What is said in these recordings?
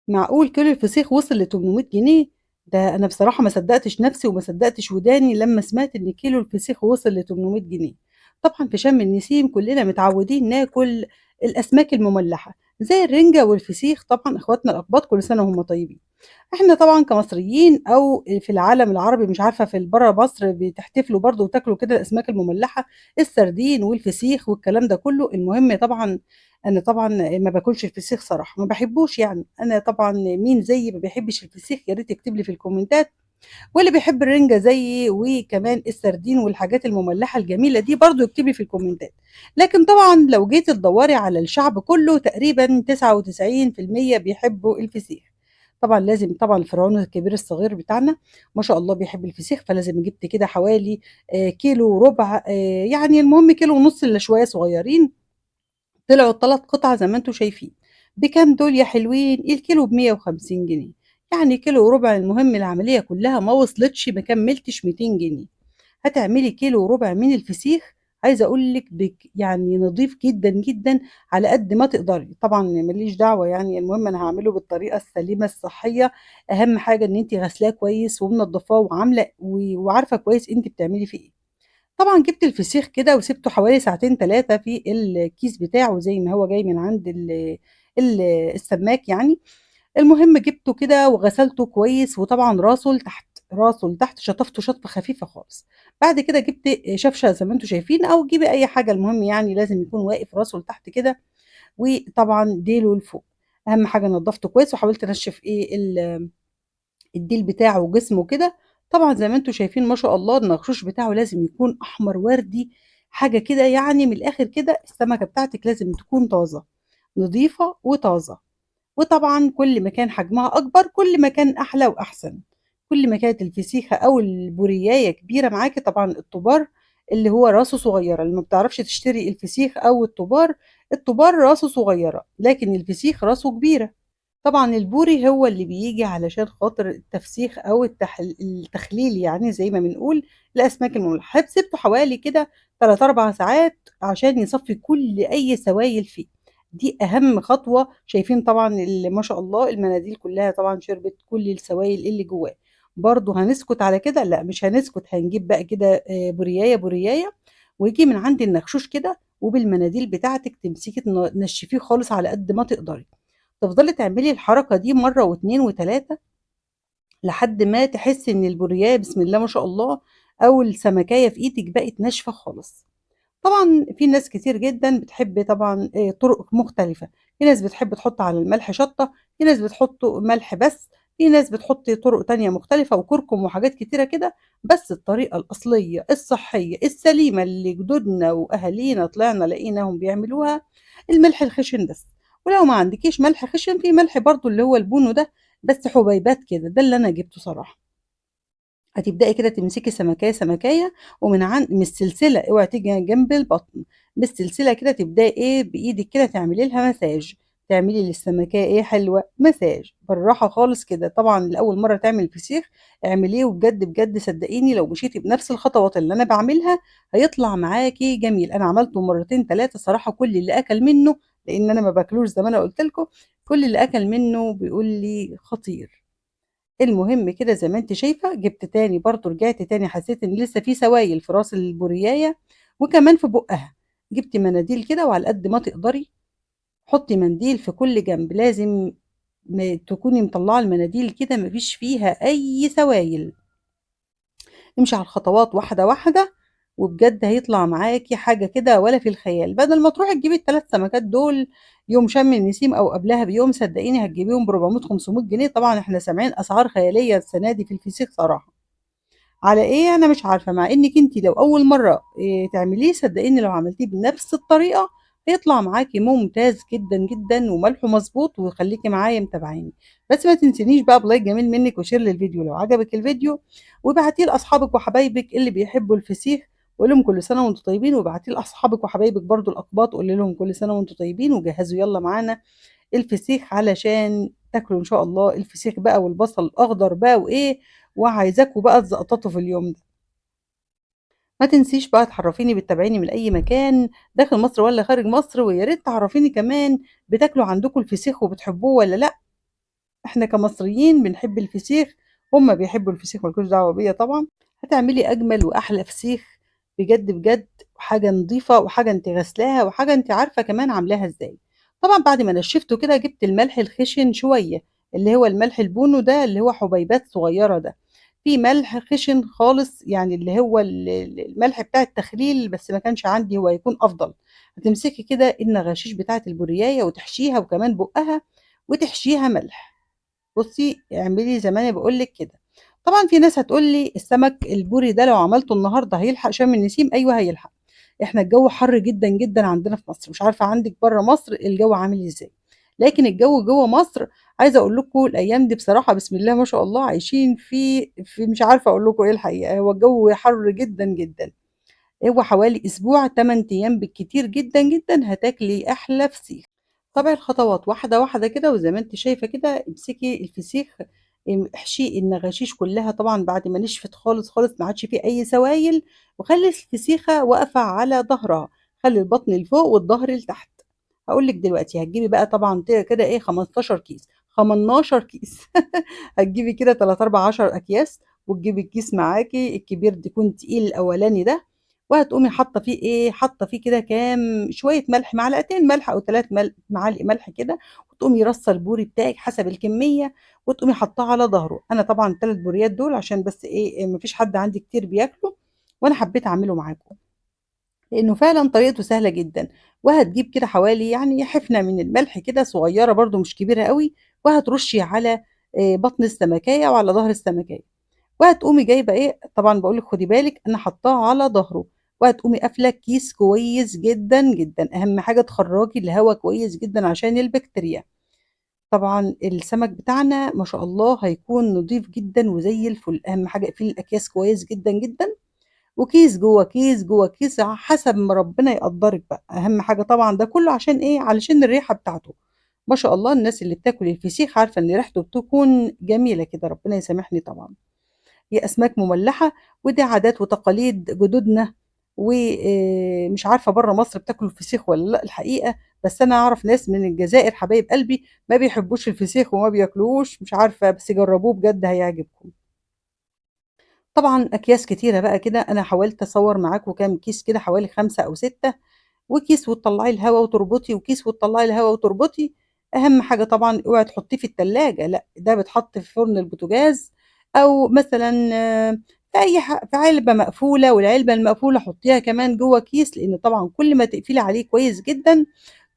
معقول كيلو الفسيخ وصل ل800 جنيه؟ ده أنا بصراحة ما صدقتش نفسي وما صدقتش وداني لما سمعت إن كيلو الفسيخ وصل ل800 جنيه. طبعًا في شم النسيم كلنا متعودين ناكل الأسماك المملحة زي الرنجة والفسيخ، طبعًا إخواتنا الأقباط كل سنة وهم طيبين. إحنا طبعًا كمصريين أو في العالم العربي، مش عارفة في برّه مصر بتحتفلوا برضه وتاكلوا كده الأسماك المملحة، السردين والفسيخ والكلام ده كله. المهم طبعًا أنا طبعًا ما باكلش الفسيخ صراحة، ما باحبوش يعني. أنا طبعًا مين زيي ما بيحبش الفسيخ؟ يا ريت يكتب لي في الكومنتات. واللي بيحب الرنجة زيي وكمان السردين والحاجات المملحة الجميلة دي برضه يكتب لي في الكومنتات. لكن طبعًا لو جيتِ تدوري على الشعب كله تقريبًا 99% بيحبوا الفسيخ. طبعًا لازم طبعًا الفرعون الكبير الصغير بتاعنا ما شاء الله بيحب الفسيخ، فلازم جبت كده حوالي كيلو وربع، يعني المهم كيلو ونص إلا شوية صغيرين. طلعوا ال3 قطع زي ما انتم شايفين. بكام دول يا حلوين؟ الكيلو ب150 جنيه، يعني كيلو وربع. المهم العملية كلها ما وصلتش، ما كملتش 200 جنيه. هتعملي كيلو وربع من الفسيخ، عايزة أقول لك يعني نضيف جداً جداً على قد ما تقدري. طبعاً ماليش دعوة يعني، المهم أنا هعمله بالطريقة السليمة الصحية. أهم حاجة إن أنتِ غسلاه كويس ومنضفاه وعاملة وعارفة كويس أنتِ بتعملي فيه إيه. طبعاً جبت الفسيخ كده وسبته حوالي ساعتين 3 في الكيس بتاعه زي ما هو جاي من عند السماك يعني. المهم جبته كده وغسلته كويس، وطبعاً راسه لتحت، راسه لتحت، شطفته شطفة خفيفة خالص. بعد كده جبت شفشة زي ما انتم شايفين، أو جيبي أي حاجة، المهم يعني لازم يكون واقف راسه لتحت كده، وطبعاً ديله لفوق. أهم حاجة نضفته كويس، وحاولت أنشف الديل بتاعه وجسمه كده. طبعاً زي ما انتم شايفين ما شاء الله النغشوش بتاعه لازم يكون أحمر وردي، حاجة كده يعني من الآخر كده. السمكة بتاعتك لازم تكون طازة، نظيفة وطازة. وطبعاً كل ما كان حجمها أكبر كل ما كان أحلى وأحسن. كل ما كانت الفسيخة أو البورياية كبيرة معاكي، طبعاً الطوبار اللي هو راسه صغيرة، اللي ما بتعرفش تشتري الفسيخ أو الطوبار، الطوبار راسه صغيرة لكن الفسيخ راسه كبيرة. طبعاً البوري هو اللي بيجي علشان خاطر التفسيخ أو التخليل يعني زي ما بنقول الأسماك المملحة. سبته حوالي كده 3-4 ساعات عشان يصفي كل أي سوايل فيه. دي أهم خطوة. شايفين طبعاً ما شاء الله المناديل كلها طبعاً شربت كل السوايل اللي جواه. برضو هنسكت على كده؟ لا مش هنسكت، هنجيب بقى كده، بورياية بورياية، ويجي من عند النخشوش كده، وبالمناديل بتاعتك تمسكي تنشفيه خالص على قد ما تقدري. تفضلي تعملي الحركة دي مرة واتنين وتلاتة لحد ما تحسي إن البورياية بسم الله ما شاء الله أو السمكاية في إيدك بقت ناشفة خالص. طبعاً في ناس كتير جداً بتحب طبعاً، طرق مختلفة. في ناس بتحب تحط على الملح شطة، في ناس بتحط ملح بس، في ناس بتحط طرق تانية مختلفة وكركم وحاجات كتيرة كده. بس الطريقة الأصلية الصحية السليمة اللي جدودنا وأهالينا طلعنا لقيناهم بيعملوها الملح الخشن بس. ولو ما عندكيش ملح خشن في ملح برضو اللي هو البونو ده بس حبيبات كده، ده اللي أنا جبته صراحة. هتبدأي كده تمسكي سمكاية سمكاية، ومن عند من السلسلة، اوعي تيجي جنب البطن، بالسلسلة كده تبدأي بإيدك كده تعملي لها مساج، تعملي للسمكاية حلوة مساج بالراحة خالص كده. طبعا لأول مرة تعمل فسيخ اعمليه، وبجد بجد صدقيني لو مشيتي بنفس الخطوات اللي أنا بعملها هيطلع معاكي جميل. أنا عملته مرتين تلاتة صراحة، كل اللي أكل منه، لأن أنا ما باكلوش زي ما أنا قلت لكم، كل اللي أكل منه بيقول لي خطير. المهم كده زي ما انت شايفة جبت تاني برضو، رجعت تاني حسيت ان لسه في سوايل في راس البورياية وكمان في بقها، جبت مناديل كده، وعلى قد ما تقدري حطي منديل في كل جنب، لازم تكوني مطلعة المناديل كده مفيش فيها اي سوايل. امشي على الخطوات واحدة واحدة، وبجد هيطلع معاكي حاجة كده ولا في الخيال. بدل ما تروحي تجيبي التلات سمكات دول يوم شم النسيم أو قبلها بيوم، صدقيني هتجيبيهم بربعمية خمسمية جنيه. طبعا احنا سامعين أسعار خيالية السنة دي في الفسيخ صراحة. على إيه أنا مش عارفة، مع إنك انتي لو أول مرة، تعمليه صدقيني لو عملتيه بنفس الطريقة هيطلع معاكي ممتاز جدا جدا وملحه مظبوط. وخليكي معايا متابعيني، بس ما تنسينيش بقى بلايك جميل منك وشير للفيديو لو عجبك الفيديو، وابعتيه لاصحابك وحبايبك اللي بيحبوا الفسيخ، وقول لهم كل سنه وانتم طيبين. وابعتيه لاصحابك وحبايبك برضو الاقباط، قولي لهم كل سنه وانتم طيبين، وجهزوا يلا معانا الفسيخ علشان تاكلوا ان شاء الله الفسيخ بقى والبصل الاخضر بقى وايه، وعايزاكوا بقى تزقططوا في اليوم ده. ما تنسيش بقى تعرفيني بتتابعيني من اي مكان داخل مصر ولا خارج مصر، ويا ريت تعرفيني كمان بتاكلوا عندكم الفسيخ وبتحبوه ولا لا. إحنا كمصريين بنحب الفسيخ، هُم بيحبوا الفسيخ، ما لكوش دعوة بيّا طبعًا. هتعملي أجمل وأحلى فسيخ بجد، بجد، وحاجة نضيفة وحاجة أنتِ غاسلاها وحاجة أنتِ عارفة كمان عاملاها إزاي. طبعًا بعد ما نشّفته كده جِبت الملح الخشن شوية، اللي هو الملح البونو ده اللي هو حبيبات صغيرة ده. في ملح خشن خالص يعني اللي هو ال ال الملح بتاع التخليل، بس ما كانش عندي، هو هيكون أفضل. هتمسكي كده النغاشيش بتاعة البورياية وتحشيها وكمان بُقّها وتحشيها ملح. بُصّي، اعملي زي ما أنا باقول لِك كده. طبعًا في ناس هتقول لي السمك البوري ده لو عملته النهارده هيلحق شم النسيم؟ أيوه هيلحق. إحنا الجو حر جدًا، جدًا عندنا في مصر، مش عارفة عندِك برّه مصر الجو عامل إزاي، لكن الجو جوّه مصر عايزة أقول لكم الأيام دي بصراحة بسم الله ما شاء الله عايشين في مش عارفة أقول لكم إيه الحقيقة، هو الجو حر جدًا، جدًا. هو حوالي أسبوع 8 أيام بالكتير جدًا، جدًا هتاكلي أحلى فسيخ. طبعي الخطوات واحدة، واحدة كده، وزي ما أنتِ شايفة كده امسكي الفسيخ، احشي النغاشيش كلها طبعًا بعد ما نشفت خالص، خالص ما عادش فيه أي سوايل، وخلّي الفسيخة واقفة على ضهرها، خلّي البطن لفوق والضهر لتحت. هاقول لِك دلوقتي هتجيبي بقى طبعًا كده إيه 15 كيس، 18 كيس. هتجيبي كده تلات، أربع، 10 أكياس، وتجيبي الكيس معاكِ الكبير ده يكون تقيل الأولاني ده، وهتقومي حاطة فيه إيه، حاطة فيه كده كام شوية ملح، معلقتين ملح أو 3 معالق ملح كده، وتقومي رصة البوري بتاعِك حسب الكمية، وتقومي حاطاه على ضهره. أنا طبعًا ال3 بوريات دول عشان بس إيه، ما فيش حد عندي كتير بياكله، وأنا حبيت أعمله معاكم لإنه فعلًا طريقته سهلة جدًا. وهتجيب كده حوالي حفنة من الملح كده صغيرة برضه مش كبيرة أوي، وهترشي على بطن السمكاية وعلى ضهر السمكاية. وهتقومي جايبة إيه، طبعًا باقول لِك خدي بالِك أنا حاطاها على ضهره، وهتقومي قافلة الكيس كويس جدًا، جدًا. أهم حاجة تخرّجي الهوا كويس جدًا عشان البكتيريا. طبعًا السمك بتاعنا ما شاء الله هيكون نضيف جدًا وزي الفل. أهم حاجة اقفلي الأكياس كويس جدًا، جدًا، وكيس جوّه كيس، جوّه كيس، حسب ما ربنا يقدّرِك بقى. أهم حاجة طبعًا ده كله عشان إيه، علشان الريحة بتاعته. ما شاء الله الناس اللي بتاكل الفسيخ عارفة إن ريحته بتكون جميلة كده، ربنا يسامحني طبعًا. هي أسماك مملحة، ودي عادات وتقاليد جدودنا، ومش عارفة برّه مصر بتاكلوا الفسيخ والّا لأ الحقيقة، بس أنا أعرف ناس من الجزائر حبايب قلبي ما بيحبوش الفسيخ وما بياكلوهوش، مش عارفة، بس جربوه بجد هيعجبكم. طبعًا أكياس كتيرة بقى كده، أنا حاولت أصور معاكم كام كيس كده حوالي 5 أو 6، وكيس وتطلعي الهوا وتربطي، وكيس وتطلعي الهوا وتربطي. أهم حاجة طبعًا اوعي تحطيه في التلاجة، لأ ده بيتحط في فرن البوتاجاز أو مثلًا في علبة مقفولة، والعلبة المقفولة حطيها كمان جوه كيس، لإن طبعًا كل ما تقفلي عليه كويس جدًا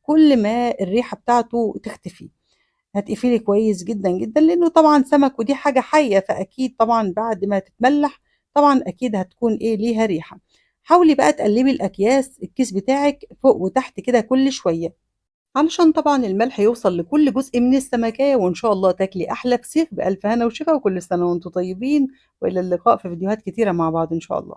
كل ما الريحة بتاعته تختفي. هتقفلي كويس جدًا، جدًا، لإنه طبعًا سمك ودي حاجة حية، فأكيد طبعًا بعد ما تتملح طبعًا أكيد هتكون إيه، ليها ريحة. حاولي بقى تقلبي الأكياس الكيس بتاعِك فوق وتحت كده كل شوية، علشان طبعًا الملح يوصل لكل جزء من السمكاية، وإن شاء الله تاكلي أحلى فسيخ بألف هنا وشفا، وكل سنة وأنتم طيبين، وإلى اللقاء في فيديوهات كتيرة مع بعض إن شاء الله.